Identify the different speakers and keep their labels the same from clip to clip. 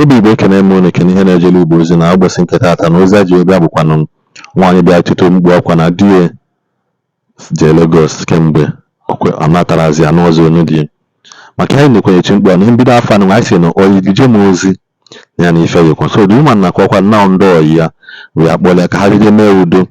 Speaker 1: Obi Igbo, ekene m unu, ekene ihe na-ejele Igbo ozi na ụbọchị nke taata. Na ozi a ji bịa bụkwanụ nwaanyị bịa tụtụ mkpu akwa na di ya jee Lagos kemgbe ọ natarazi anụ ọzọ onu di ya. Maka ihe anyị na-ekwenyechi mkpu a na mbido afọ anụ, anyị sị na oyigije m ozi na ya na ife yikwa. So the woman na-akọwakwa na ndị ọyị ya wee akpọrọ ya ka ha bido mee udo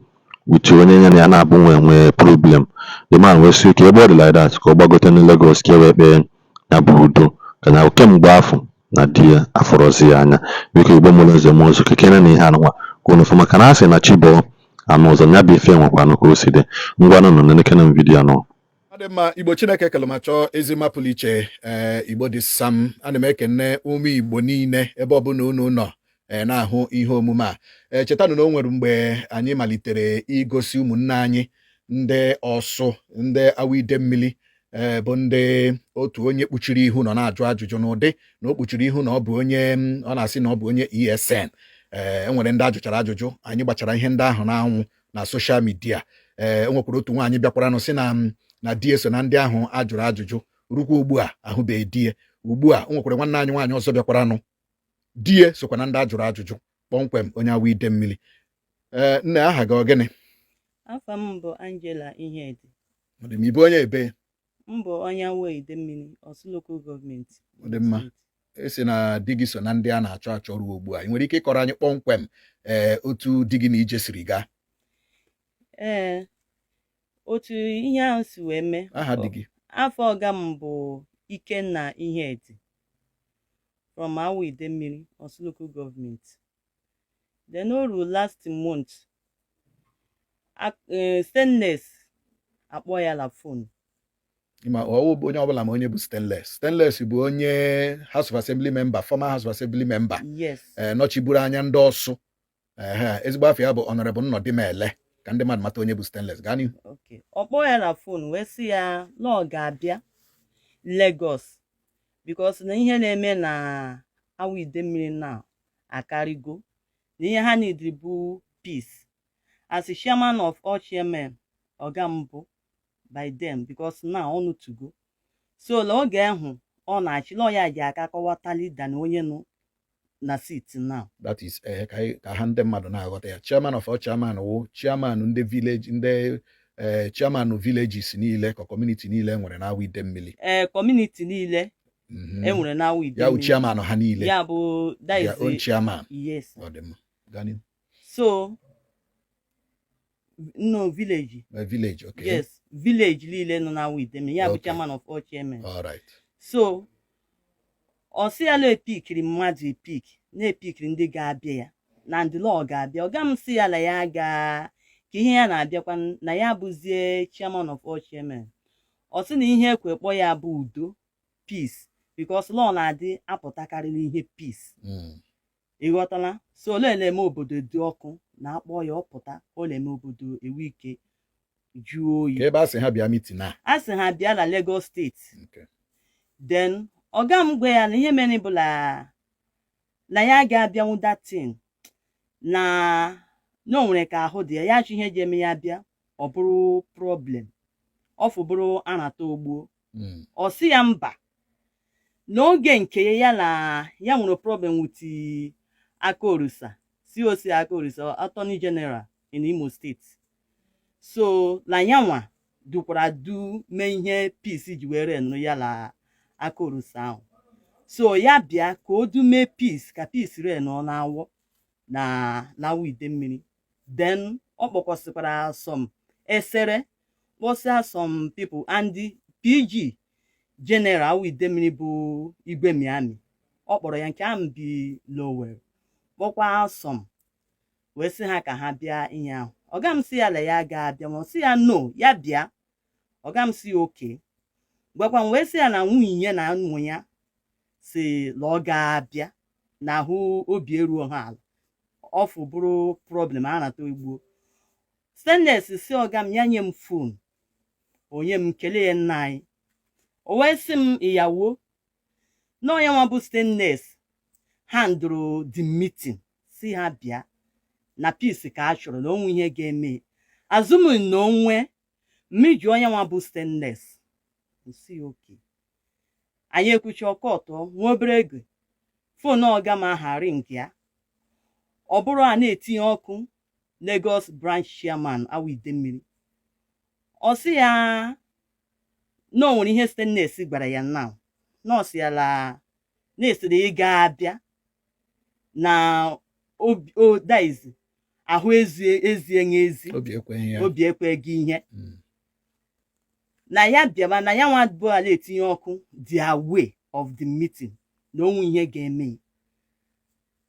Speaker 1: uche onye ya na ya na-abụ nwee nwee problem. The man wee sị ka ebe ọ dị like that, ka ọ gbagote na Lagos ka e wee kpee ya bụ udo, ka na kemgbe afọ na di ya afọrọzi ya anya. Biko, Igbo mụrụ nze m ọzọ, kekere na ihe anụnwa ka unu fụ, maka na a sị na chi bọọ anụ ọzọ ya bụ ife nwekwanụ ka o si dị. Ngwanụ nụ nenekene m video anụ.
Speaker 2: Ọ dị mma. Igbo Chineke kele ma chọọ ezi mma pụrụ iche. Ee, Igbo dị sam. Ana m ekene ụmụ Igbo niile ebe ọbụla unu nọ ee na-ahụ ihe omume a. Ee, chetanụ na o nwere mgbe anyị malitere igosi ụmụnne anyị ndị Ọsụ, ndị Awa Idemmili, ee, bụ ndị otu onye kpuchiri ihu nọ na-ajụ ajụjụ n'ụdị na o kpuchiri ihu na ọ bụ onye ọ na-asị na ọ bụ onye ESN. Ee, e nwere ndị ajụchara ajụjụ, anyị gbachara ihe ndị ahụ n'anwụ na social media. Ee, e nwekwara otu nwaanyị bịakwaranụ sị na di eso na ndị ahụ ajụrụ ajụjụ, rukwa ugbu a ahụbeghị di ya. Ugbu a o nwekwara nwanne anyị nwaanyị ọzọ bịakwaranụ, di ya sokwa na ndị ajụrụ ajụjụ, kpọmkwem onye Awa Idemmili. Ee, nne, aha gị ọ gịnị?
Speaker 3: Afa m bụ Angela Ihedi.
Speaker 2: Ọ dị m ibe onye ebe?
Speaker 3: M bụ onye Awo Idemmili, Orsu Local Government.
Speaker 2: Ọ dị mma. Esi na di gị so na ndị a na-achọ achọ ruo ugbu a. Ị nwere ike ịkọrọ anyị kpọmkwem ee otu di gị na ije siri gaa?
Speaker 3: Ee, otu ihe ahụ si wee mee.
Speaker 2: Aha di gị?
Speaker 3: Afọ ọga m bụ Ikenna Ihedi from Awo Idemmili, Orsu Local Government. Then o ruo last month, Stainless akpọ ya la phone.
Speaker 2: Ma ọwụ onye ọbụla ma onye bụ Stainless. Stainless bụ onye House of Assembly member, former House of Assembly member.
Speaker 3: Yes.
Speaker 2: Ee, nọchiburu anya ndị Ọsụ. Ehe, ezigbo afọ ya bụ Honorable Nnọdịmele, ka ndị mmadụ mata onye bụ Stainless. Gaa n'ihu.
Speaker 3: Okay, ọ kpọọ ya na phone wee sị ya na ọ ga-abịa Lagos because na ihe na-eme na Awa Idemmili na akarịgo, na ihe ha nidiri bụ peace. As a chairman of all chairmen, ọga mbụ by them, because now ọ nụtugo so la oge ahụ ọ na-achị la ya ji aka kọwata leader na onye nọ na seat now.
Speaker 2: That is, ka ha ndị mmadụ na-aghọta ya, chairman of all chairman wụ chairman ndị village, ndị chairman villages niile, ka community niile nwere na Awa Idemmili.
Speaker 3: Ee, community niile e nwere na Awa
Speaker 2: Ya wụ
Speaker 3: Idemmili.
Speaker 2: Chairman ha niile.
Speaker 3: Ya bụ that
Speaker 2: their
Speaker 3: is
Speaker 2: own chairman.
Speaker 3: Yes.
Speaker 2: Ọ dị mma, gaa n'ihu.
Speaker 3: So no village.
Speaker 2: Village, okay.
Speaker 3: Yes, village niile nọ na Awa Idemmili, ya bụ chairman of all chairmen.
Speaker 2: All right.
Speaker 3: So ọ sị ya na epikiri mmadụ epik na-epikiri ndị ga-abịa ya na ndịla ọ ga-abịa. Ọga m sị ya na ya ga ka ihe ya na-abịakwa na ya bụzie chairman of all chairmen. Ọ sị na ihe ekwe kpọ ya bụ udo, peace, because law na-adị apụtakarị n'ihe peace. Ị ghọtala? So ole na-eme obodo dị ọkụ na akpọ ya ọpụta, ọ na-eme obodo ewe ike jụọ oyi.
Speaker 2: Ka ebe a sị ha bịa meeting a?
Speaker 3: A sị ha bịa na Lagos State.
Speaker 2: Okay.
Speaker 3: Then ọga m gwa ya na ihe mere bụ na ya ga-abịanwu datin na o nwere ka ahụ dị ya, ya achọ ihe ji eme ya bịa, ọ bụrụ problem, ọfụ bụrụ anata ogbuo. Ọ sị ya mba, n'oge nke ya na ya nwere problem with Akaorisa, COC Akaorisa, Attorney General in Imo State. So na yanwa dukwara du mee ihe peace ji were nụ ya na Akaorisa ahụ. So ya bịa ka o du mee peace, ka peace ree nọ n'Awọ na n'Awa Idemmili. Then ọ kpọkọsịkwara some esere, kpọsịa some people and the PG General Awa Idemmili bụ Igwe Miami, ọ kpọrọ ya nke ahụ bi Lowell, kpọkwa some wee sị ha ka ha bịa ihe ahụ. Ọga m sị ya na ya ga-abịa, ma ọ sị ya no, ya bịa. Ọga m sị ya oke gwakwa m, wee sị ya na nwunye ya na ụmụ ya si na ọ ga-abịa na ahụ obi eruo ha ala, ọfụ bụrụ problem a na-ata igbuo. Stainless si ọga m ya nye m phone, onye m kelee ya nna anyị. O wee sị m ịyawo na onye nwa bụ Stainless handụrụ the meeting, si ha bịa na peace ka a chọrọ, na onwe ihe ga-eme azụm na onwe mmiji onye nwa bụ Stainless. Nsi oke anyị ekwuchi ọkọ ọtọ nwa obere ego. Phone ọga m ahụ ring ya, ọ bụrụ a na-etinye ọkụ Lagos branch chairman Awo Idemmiri. Ọ sị ya na o nwere ihe Stainless gwara ya now, na ọ sị ya la na-esiri ịga abịa na obi o daizi ahụ ezie ezie nye ezi.
Speaker 2: Obi ekweghị ya.
Speaker 3: Obi ekweghị ihe na ya bịaba na ya nwa bụ ala etinye ọkụ the aware of the meeting, na onwe ihe ga-eme ya,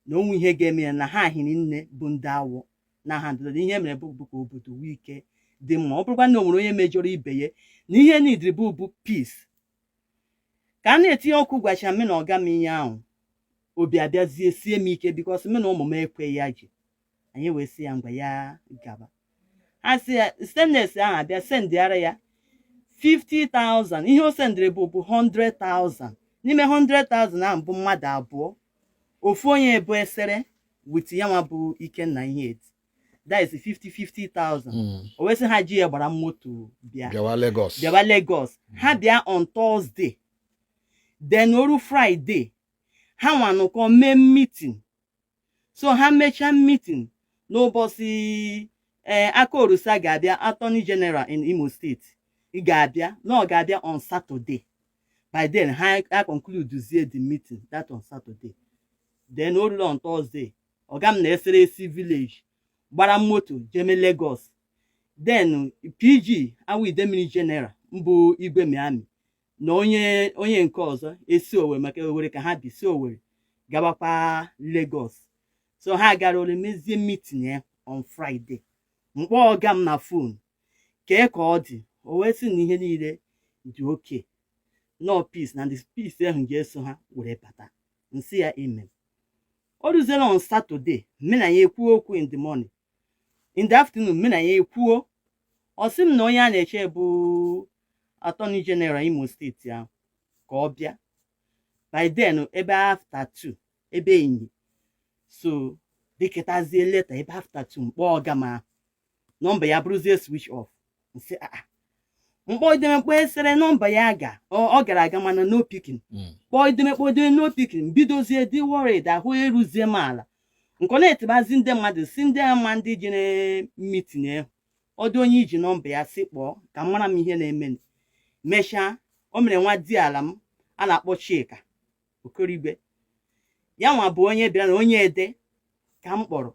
Speaker 3: na onwe ihe ga-eme ya, na ha hiri nne bụ ndị Awọ na ha ndụdụ ihe mere bụ ka obodo nwee ike dị mma. Ọ bụrụkwa na o nwere onye mejọrọ ibe ya, na ihe nidiri bụ peace. Ka a na-etinye ọkụ gwacha m na ọga m ihe ahụ, obi abịazie sie m ike, because mụ na ụmụ m ekweghị ya ji anyị wee sị ya ngwa, ya gaba. Ha sị ya Stainless ahụ abịa sendịara ya 50,000. Ihe o sendịrị bụ 100,000. N'ime 100,000 ahụ bụ mmadụ abụọ, ofu onye bụ esere with ya nwa bụ Ikenna Ihedi, that is 50 50,000. O wee sị ha ji ya gbara moto bịa.
Speaker 2: Bịawa Lagos.
Speaker 3: Bịawa Lagos. Ha bịa on Thursday, then oru Friday ha nwa nọkọ mee meeting. So ha mechaa meeting n'ụbọchị ee Akaorusa ga-abịa, Attorney General in Imo State ga-abịa, na ọ ga-abịa on Saturday. By then ha ha conclude the meeting that on Saturday. Then o ruru on Thursday, ọga m na-esere esi village gbara moto jeme Lagos. Then PG Awo Idemili General mbụ Igwe Miami na onye nke ọzọ esi Owerri, maka Owerri ka ha bi, si Owerri gabakwa Lagos. So ha gara ole mezie meeting ya on Friday. Mkpọ ọga m na phone kee ka ọ dị, o wee sị na ihe niile dị oke no peace, na the peace ahụ ga-eso ha were bata. Nsị ya amen. O ruziela on Saturday, mme na ya ekwuo okwu in the morning, in the afternoon mme na ya ekwuo. Ọ sị m na onye a na-eche bụ Attorney General Imo State ahụ ka ọ bịa. By then ebe after 2, ebe enyi so dịkịtazie later, ebe after 2, mkpọ ọga m ahụ, nọmba ya bụrụzie switch off. Nsị aa, mkpọ ideme, mkpọ esere, nọmba ya ga ọ gara aga, mana no picking. Kpọọ ideme, kpọọ ideme, no picking. Bidozie dị worried, ahụ eruzie m ala nke ọ na-etibazi ndị mmadụ si ndị ama ndị jere meeting ahụ, ọ dị onye iji nọmba ya si kpọọ ka m mara m ihe na-eme. Mechaa o mere nwa di ala m a na-akpọ Chika Okorigwe, ya nwa bụ onye bịara na onye ede ka m kpọrọ,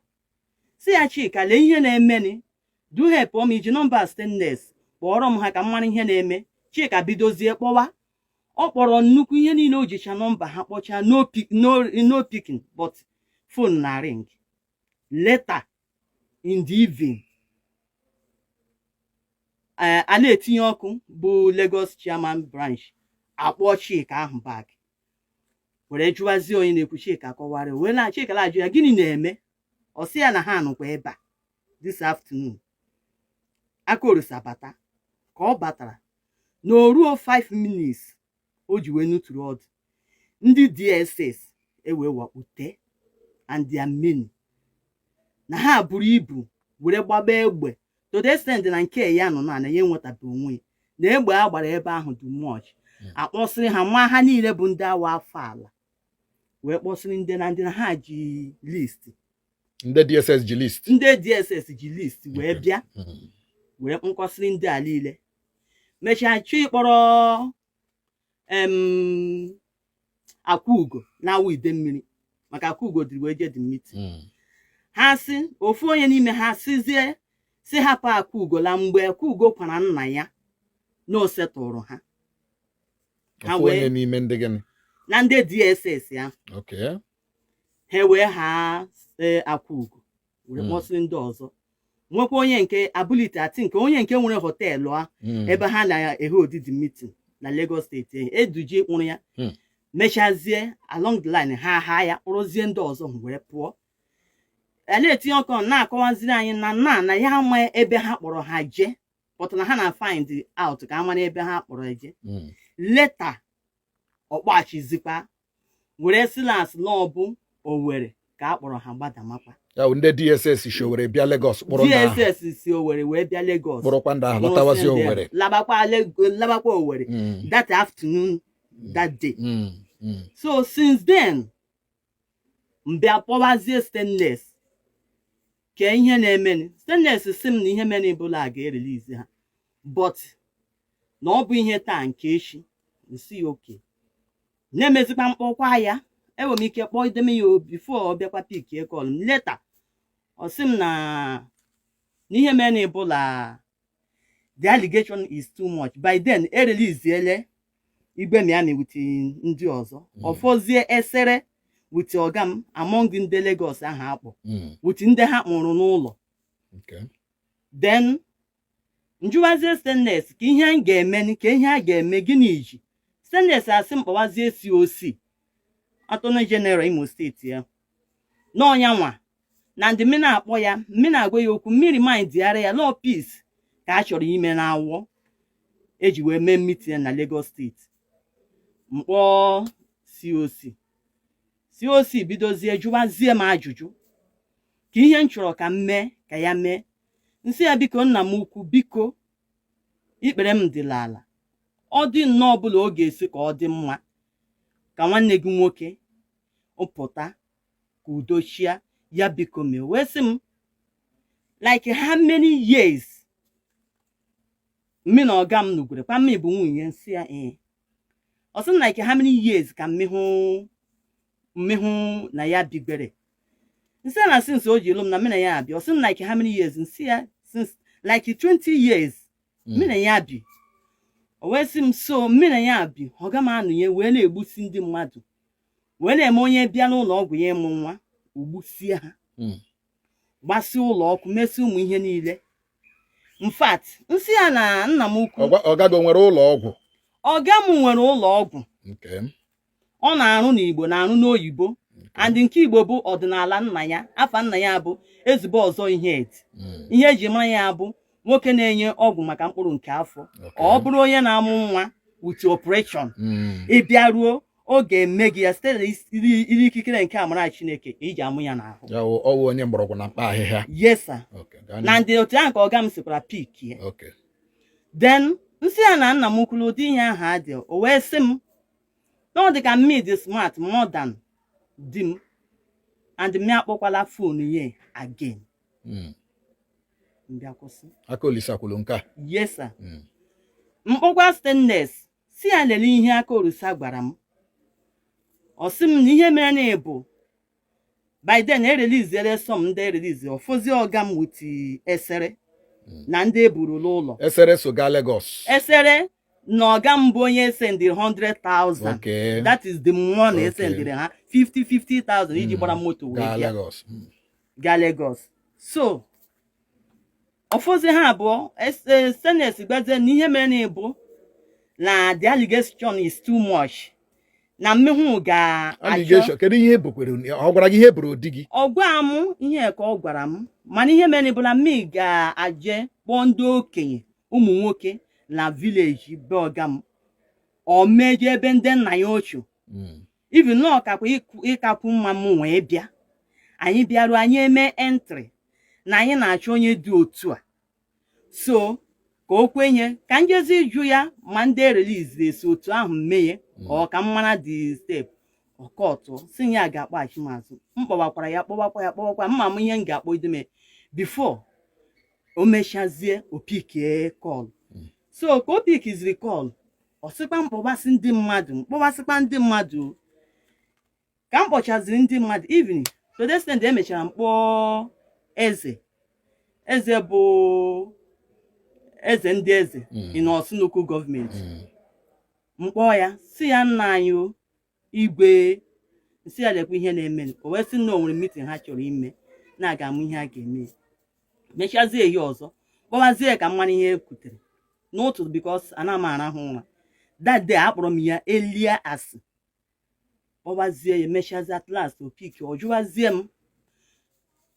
Speaker 3: si ya, "Chika, lee ihe na-emeni, do help m, iji nọmba Stainless kpọrọ m ha ka m mara ihe na-eme." Chika bidozie kpọwa, ọ kpọrọ nnukwu ihe niile o jicha nọmba ha kpọchaa, no pick, no, no picking, but phone na ring. Later in the evening, a na-etinye ọkụ bụ Lagos chairman branch akpọọ Chika ahụ back were jụwazie onye na-ekwu. Chika kọwara wee na Chika na-ajụ ya gịnị na-eme. Ọ sị ya na ha nọkwa ebe a this afternoon. Akaorusa bata. Ka ọ batara na o ruo 5 minutes o ji wee nuturu ọdụ, ndị DSS ewee wakpute and their many, na ha buru ibu were gbaba egbe to the extent na nke ya nọ na ya enwetabe onwe ya, na egbe a gbara ebe ahụ dị much. Akpọsịrị ha nwa ha niile bụ ndị awa afọ ala wee kpọsịrị ndị na ndị na ha ji list.
Speaker 2: Ndị DSS ji list.
Speaker 3: Ndị DSS ji list wee bịa wee kpọkọsịrị ndị a niile. Mechaa chọọ ịkpọrọ Akwaugo na Awụ Idemmiri, maka Akwaugo dịrị wee jee the meeting. Ha sị ofu onye n'ime ha sizie si hapụ Akwaugo, la mgbe Akwaugo kwara nna ya na o setụrụ ha. Ha
Speaker 2: Ofu
Speaker 3: wee
Speaker 2: onye n'ime ndị gịnị?
Speaker 3: Na ndị DSS ya. Ha wee ha Akwaugo were kpọsịrị ndị ọzọ, nwekwa onye nke ability ati nke onye nke nwere hotel a ebe ha na-ehe odidi meeting na Lagos State ehi eduji kpụrụ ya. Mechazie along the line ha ya kpụrụzie ndị ọzọ were pụọ. A na-etinye ọkụ na-akọwaziri anyị na ya ama ebe ha kpọrọ ha jee, but na ha na find out ka a mara ebe ha kpọrọ eje. Later ọkpọghachizikwa were silas n'ọbụ Owerri ka a kpọrọ ha gbadamakwa.
Speaker 2: Ya bụ ndị DSS si Owerri bịa Lagos kpụrụ ndị ahụ.
Speaker 3: DSS si Owerri wee bịa Lagos.
Speaker 2: Kpụrụkwa ndị ahụ lọtawazi Owerri.
Speaker 3: Labakwa Owerri that afternoon, that day. So since then M bịa kpọwazie Stainless ka ihe na-emeni. Stainless sị m na ihe mere bụ la a ga-erelease ha, but na ọ bụ ihe taa nke echi. M sị ya okay. Na-emezikwa mkpọkwa ya, enwere m ike kpọọ ideme ya before ọ bịakwa pickie call m. Later ọ sị m na n'ihe mere bụ la the allegation is too much. By then ereleasiele Igwe Miami with ndị ọzọ. Ọfọzie esere with ọga m among ndị Lagos ahụ akpọ with ndị ha kpụrụ n'ụlọ. Then m jụwazie Stainless ka ihe m ga-eme, ka ihe a ga-eme gịnị ji. Stainless asị m kpọwazie COC, Attorney General Imo Steeti ya n'ọnya nwa na ndị mmiri na-akpọ ya, mmiri na-agwa ya okwu, mmiri mindịara ya law peace ka a chọrọ ime na Awọ eji wee mee meeting na Lagos Steeti. M kpọọ COC, COC bidozie jụwazie m ajụjụ ka ihe m chọrọ ka m mee ka ya mee. M sị ya, biko nna m ukwu, biko ikpere m dịla ala, ọ dị nnọọ ọbụla ọ ga-esi ka ọ dị mma ka nwanne gị nwoke pụta ka udo chia ya, biko mee. Wee sị m like how many years mmi na ọga m nugwere kwa mmi bụ nwunye. M sị ya ee. Ọ sị m like how many years ka mmehụ na ya bigbere. M sị ya na since o ji lụ m na mmi na ya abịa. Ọ sị m like how many years. M sị ya since like 20 years mmi na ya bi. O wee sị m so mmi na ya bi, ọga m anụnye wee na-egbusi ndị mmadụ, wee na-eme onye bịa n'ụlọ ọgwụ ya ịmụ nwa, ogbusie ha, gbasịa ụlọ ọkụ, mesị ụmụ ihe niile. In fact, m sị ya na nna m ukwu,
Speaker 2: Ọga gị o nwere ụlọ ọgwụ?
Speaker 3: Ọga m nwere ụlọ ọgwụ. Ọ na-arụ n'Igbo, na-arụ n'oyibo, and nke Igbo bụ ọdịnala nna ya. Afa nna ya bụ Ezigbo Ọzọ Ihedi. Ihe eji mara ya bụ nwoke na-enye ọgwụ maka mkpụrụ nke afọ. Ọ bụrụ onye na-amụ nwa with operation, ị bịaruo, ọ ga-eme gị ya site n'iri ikikere nke amara Chineke iji amụ ya n'ahụ.
Speaker 2: Ya wụ ọ wụ onye mgbọrọgwụ na mkpa ahịhịa.
Speaker 3: Yes sir.
Speaker 2: Gaa
Speaker 3: Na
Speaker 2: n'ihu.
Speaker 3: ndị otu ahụ ka ọga m sikwara pick ya. Then m sị ya na nna m kwuru ụdị ihe ahụ adị. O wee sị m na ọ dị ka mmi dị smart more than di m, and mme akpọkwala phone ya again. M bịa kwụsị.
Speaker 2: Aka Olisa kwuru nke a.
Speaker 3: Yes sir. M kpọkwa Stainless, si ya lelee ihe aka Olisa gwara m. Ọ sị m na ihe mere na bụ by then ereleasiere some ndị erelease, ọfọzi ọga m with esere na ndị eburu n'ụlọ.
Speaker 2: Esere so gaa Lagos.
Speaker 3: Esere na ọga m bụ onye sendịrị 100,000. That is the money esendịrị ha 50 50,000 iji gbara moto wee
Speaker 2: gaa
Speaker 3: bịa
Speaker 2: Lagos.
Speaker 3: Gaa Lagos. So ọfọzi ha abụọ, Stainless gbazie na ihe mere na ịbụ na the allegation is too much, na mmehụ ga-achọ
Speaker 2: Allegation, kedu ihe ebukwere? Ọ gwara gị ihe eburu di gị?
Speaker 3: Ọ gwa m ihe ka ọ gwara m, mana ihe mere bụ na mmi ga-aje kpọọ ndị okenye ụmụ nwoke na village be ọga m, ọ meje ebe ndị nna ya ochie, even na ọkakwa ịkakwu mma m wee bịa. Anyị bịaruo, anyị eme entry na anyị na-achọ onye dị otu a, so ka o kwenye ka njezi jụ ya ma ndị erelease esi otu ahụ mmeye ọ ka m mara the step ọkọtụ si ya ga-akpọghachi m azụ. M kpọwakwara ya, kpọwakwa ya, kpọwakwa mma m ihe m ga-akpọ ideme before o mechazie o pickie call. So ka o pickiziri call, ọ sịkwa mkpọwasị ndị mmadụ, mkpọwasịkwa ndị mmadụ. Ka m kpọchaziri ndị mmadụ, even to the extent emechara m kpọọ eze, eze bụ eze ndị eze in Orsu local government. Mkpọọ ya, si ya, nna anyị o igwe, si ya lekwa ihe na-eme. O wee sị na o nwere meeting ha chọrọ ime, na-aga amụ ihe a ga-eme. Mechazie ihe ọzọ, kpọwazie ka m mara ihe e kwutere n'ụtụtụ, because ana m arahụ ụra that day. Akpọrọ m ya elie asị, kpọwazie ya, mechazie, at last o pick. Ọ jụwazie m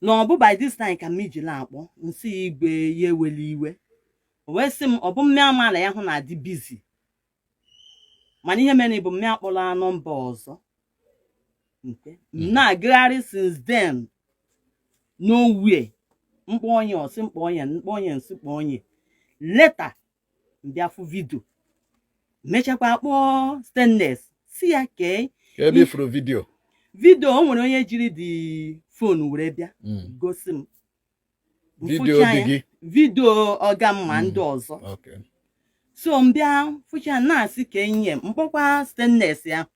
Speaker 3: na ọ bụ by this time ka m ijila akpọ nsị igwe ya eweli iwe. O wee sị m ọ bụ mme amaala ya hụ na adị busy, mana ihe mere bụ mme akpọla nọmba ọzọ nke m na-agagharị since then nowhere. Mkpọ onye, ọsị mkpọ onye, mkpọ onye, nsị kpọ onye. Later mbịa fụ video, mechakwa kpọọ Stainless, si ya kee
Speaker 2: Ka ebe ifuru video?
Speaker 3: Video o nwere onye jiri the phone were bịa gosi m.
Speaker 2: Video
Speaker 3: Mfụcha
Speaker 2: dị
Speaker 3: ya,
Speaker 2: gị.
Speaker 3: Video ọga m ma ndị ọzọ. So m bịa fụcha, na-asị ka enye mkpọkwa Stainless ya,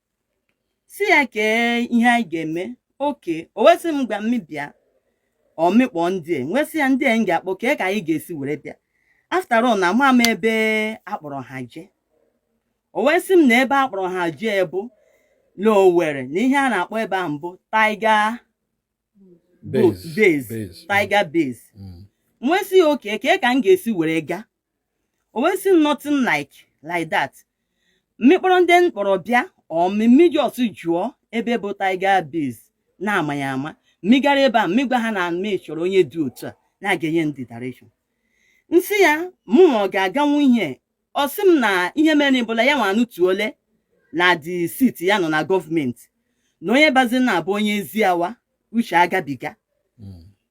Speaker 3: si ya kee ihe anyị ga-eme. Oke o wesị m gwa m bịa ọ mịkpọ ndị a, nwesị ya ndị a m ga-akpọ, kee ka anyị ga-esi were bịa. After all, na ama m ebe akpọrọ ha jee. O wee sị m na ebe akpọrọ ha jee bụ n'Owerri, na ihe a na-akpọ ebe ahụ bụ Tiger
Speaker 2: Base.
Speaker 3: Base.
Speaker 2: Base.
Speaker 3: Tiger Base. Nwee sị ya oke, kee ka m ga-esi were gaa? O wee sị m nothing like that. Mmikpọrọ ndị m kpọrọ bịa, ọ mmemme just jụọ ebe bụ Tiger Base na-amaghị ama, mmigara ebe a, mmigwa ha na mme chọrọ onye dị otu a na-aga enye ndị direction. Nsị ya mụ ma ọ ga-aganwu ihe. Ọ sị m na ihe mere bụla ya nwa anụtuole na the seat ya nọ na gọọmenti, na onye bazi na-abụ onye Eziawa uche agabiga.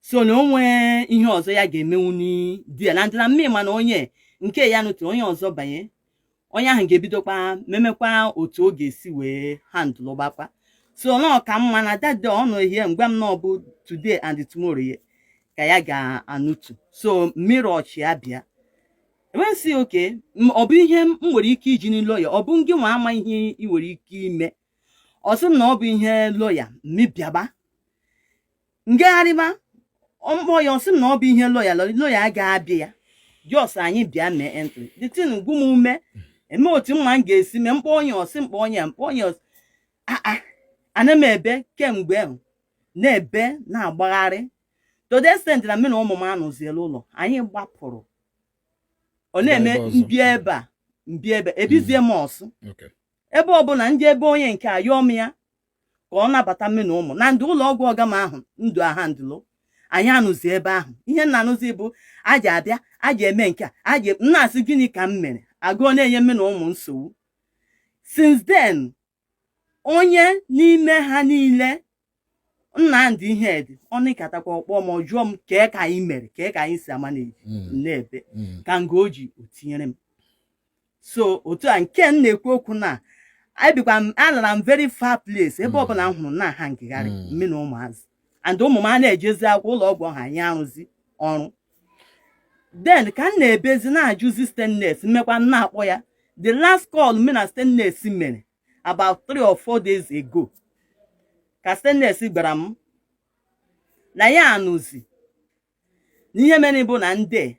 Speaker 3: So na o nwee ihe ọzọ ya ga-emenwu di ya na ndị na mme, mana onye nke ya nụtụ, onye ọzọ banye, onye ahụ ga-ebidokwa memekwa otu ọ ga-esi wee handle gbakwa. So na ọ ka mma na that day ọ nọ ihe mgbe m na ọ bụ today and tomorrow ye ka ya ga-anụtu. So mmiri ọchị ya bịa, enwesị oke ọ bụ ihe m nwere ike iji n'lọya, ọ bụ ngị nwa ama ihe ị nwere ike ime. Ọ sị m na ọ bụ ihe lọya mmebiaba ngagharịba mkpọ ya. Ọ sị m na ọ bụ ihe lọya, lọya agaghị abịa ya, just anyị bịa mee entry. The thing gwu m ume eme otu mma m ga-esi mee mkpọ onye, ọsị mkpọ onye, mkpọ onye ọsị aa ana m ebe kemgbe ahụ na-ebe na-agbagharị to the extent na mụ na ụmụ m anọziela ụlọ, anyị gbapụrụ. Ọ na-eme
Speaker 2: ebe ọzọ.
Speaker 3: Mbịa ebe a, mbịa ebe ebizie m ọsụ. Ebe ọbụla ndị ebe onye nke a yọọ m ya ka ọ nabata mụ na ụmụ na ndị ụlọ ọgwụ ọga m ahụ ndụ aha ndụlụ anyị anụzi ebe ahụ. Ihe nna anụzi bụ aja abịa, aja eme nke a, aja m na-asị gịnị ka m mere agụọ na-enye mụ na ụmụ nsogbu. Since then, onye n'ime ha niile, Nnamdị Ihedi, ọnịkatakwa ọkpọ ma ọ jụọ m kee ka anyị mere, kee ka anyị si ama na na-ebe ka nga o ji o tinyere m. So otu a nke m na-ekwu okwu na ebikwa m, alara m very far place ebe ọbụla m hụrụ na ha ngịgharị mme na ụmụazị and ụmụ m a na-ejezi akwụkwọ ụlọ ọgwụ ọha, anyị arụzi ọrụ. Then ka m na-ebezi na-ajụzi Stainless, mmekwa m na-akpọ ya. The last call me na Stainless mere about 3 or 4 days ago, ka Stainless gwara m na ya anụzi na ihe mere bụ na ndị,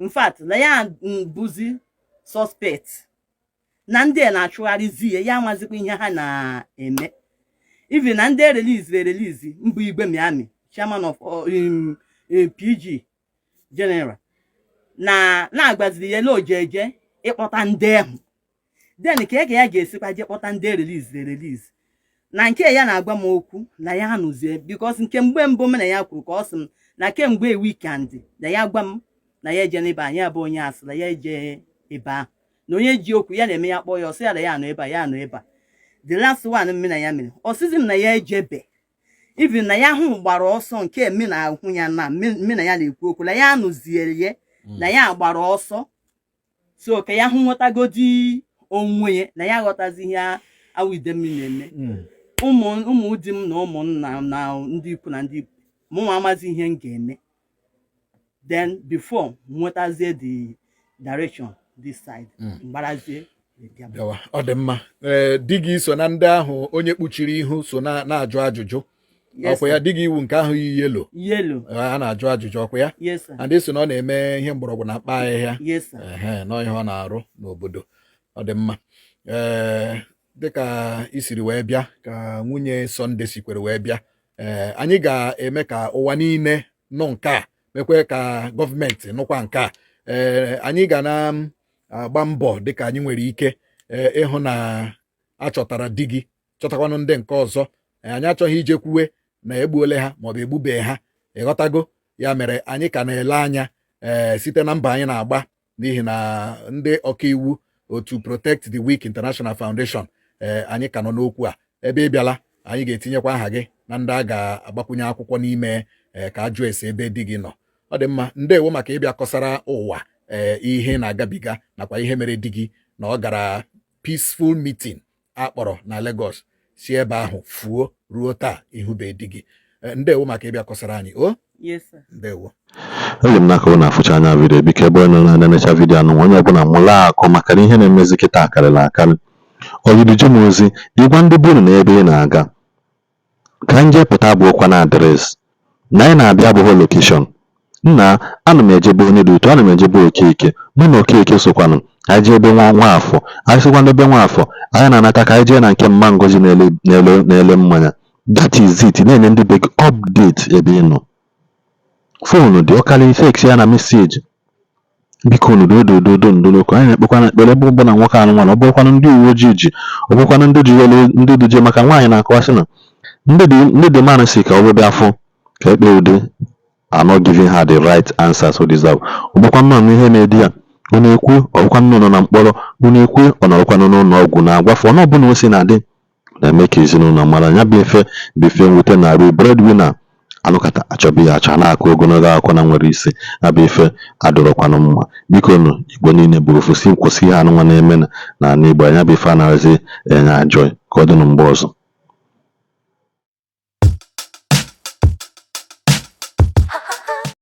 Speaker 3: in fact, na ya bụzi suspect, na ndị a na-achụgharịzi ya, ya amazikwa ihe ha na-eme. Even na ndị release release mbụ Igwe Miami, chairman of PG general, na na-agbaziri ya na ojeje ịkpọta ndị ahụ. Then ka ya ga-esikwa je kpọta ndị release release na nke ya na-agwa m okwu na ya anụzie? Because nke mgbe mbụ m na ya kwuru, ka ọ sị m na kemgbe weekend na ya gwa m na ya eje n'ebe anyị abụ onye asị na ya eje ebe ahụ, na onye ji okwu ya na-eme ya kpọọ ya, ọsị ya na ya anọ ebe a, ya anọ ebe a. The last one mme na ya mere, ọ sịzi m na ya ejebe, even na ya hụ gbara ọsọ nke mme na ahụ ya na mme na ya na-ekwu okwu na ya anụziere ya na ya gbara ọsọ. So ka ya hụ nwetagodi onwe ya na ya aghọtazi ihe awụ ide mmiri na-eme. Ụmụ ụmụ di m na ụmụnna m na ndị ikwu na ndị mụnwa amazi ihe m ga-eme. Then before nwetazie the direction this side, mgbarazie bịa.
Speaker 2: Bịawa, ọ dị mma. Ee, di gị so na ndị ahụ onye kpuchiri ihu so na na-ajụ ajụjụ?
Speaker 3: Yes,
Speaker 2: ọkwa ya
Speaker 3: sir.
Speaker 2: di gị iwu nke ahụ yi yellow?
Speaker 3: Yellow.
Speaker 2: A na-ajụ ajụjụ, ọkwa ya?
Speaker 3: Yes, sir.
Speaker 2: And so na ọ na-eme ihe mgbọrọgwụ na mkpa ahịhịa?
Speaker 3: Yes, sir.
Speaker 2: Ehe, nọ ihe ọ na-arụ n'obodo. Ọ dị mma. Ee, dịka i siri wee bịa, ka nwunye Sunday sikwere wee bịa, ee, anyị ga-eme ka ụwa niile nụ nke a, mekwe ka gọọmenti nụkwa nke a. Ee, anyị ga na-agba mbọ dịka anyị nwere ike, ee, ịhụ na a chọtara di gị, chọtakwanụ ndị nke ọzọ. Ee, anyị achọghị ije kwuwe na egbuole ha maọbụ egbubeghị ha, ịghọtago? Ya mere anyị ka na-ele anya, ee, site na mbọ anyị na-agba, n'ihi na ndị ọkaiwu otu Protect the Weak International Foundation, ee, anyị ka nọ n'okwu a. Ebe ị bịala, anyị ga-etinyekwa aha gị na ndị a ga-agbakwunye akwụkwọ n'ime, ee, ka a jụọ ese ebe di gị nọ. Ọ dị mma, ndewo maka ịbịa kọsara ụwa, ee, ihe na-agabiga nakwa ihe mere di gị, na ọ gara peaceful meeting a kpọrọ na Lagos. Si ebe ahụ fuo ruo taa ihube di gị. Ndewo maka ịbịa kọsara anyị o.
Speaker 3: Yes, sir.
Speaker 2: Ndewo.
Speaker 1: Eji m n'aka na afụcha anya video. Biko, ebe onye na-enecha video anụ, onye ọbụla mụla akọ maka na ihe na-emezi kịta akarịla akarị. Oyiri m ozi ịgwa ndị bunu na ebe ị na-aga ka nje pụta bụ ụkwa na address na anyị na-abịa abụghị location. Nna, ana m ejebe onye dị ụtọ, ana m ejebe Okeke. Mụ na Okeke sokwanụ anyị jee ebe nwa Nwaafọ. Anyị sokwa n'ebe Nwaafọ, anyị na-anata ka anyị jee na nke mma Ngozi na-ele na-ele na-ele mmanya. That is it. Na-enye ndị be gị update ebe ị nọ. Phone dị ọkarịa text ya na message. Biko nu, dodododo ndoloko. Anyị na-ekpekwa na ekpere ebe ọbụla nwoke anụ nwana, ọ bụrụkwanụ ndị uwe ojii ji, ọ bụrụkwanụ ndị ji welu ndị duje, maka nwaanyị na-akọwasị na ndị dị man si ka ọ bịa afọ ka ekpe ude are not giving her the right answers o deserve. Ọ bụkwa nnọọ ihe na-edi ya, unu ekwu, ọ bụkwa nnọọ nọ na mkpọrọ, unu ekwu, ọ nọrọkwanụ n'ụlọ ọgwụ na-agwafe ọnụ ọbụla o si na-adị na-eme ka ezinụlọ mara ya bụ ife bụ ife mwute na arụ breadwinner anụkata achọba ya achọ, na-akụ ogologo akụkọ na nwere isi ya bụ ife adọrọkwanụ mma. Biko nụ, Igbo niile bụ ofu, si kwụsị ihe anụnwa na-eme n'ala Igbo. Ya bụ ife anaghịzi enye joy. Ka ọ dịnụ mgbe ọzọ.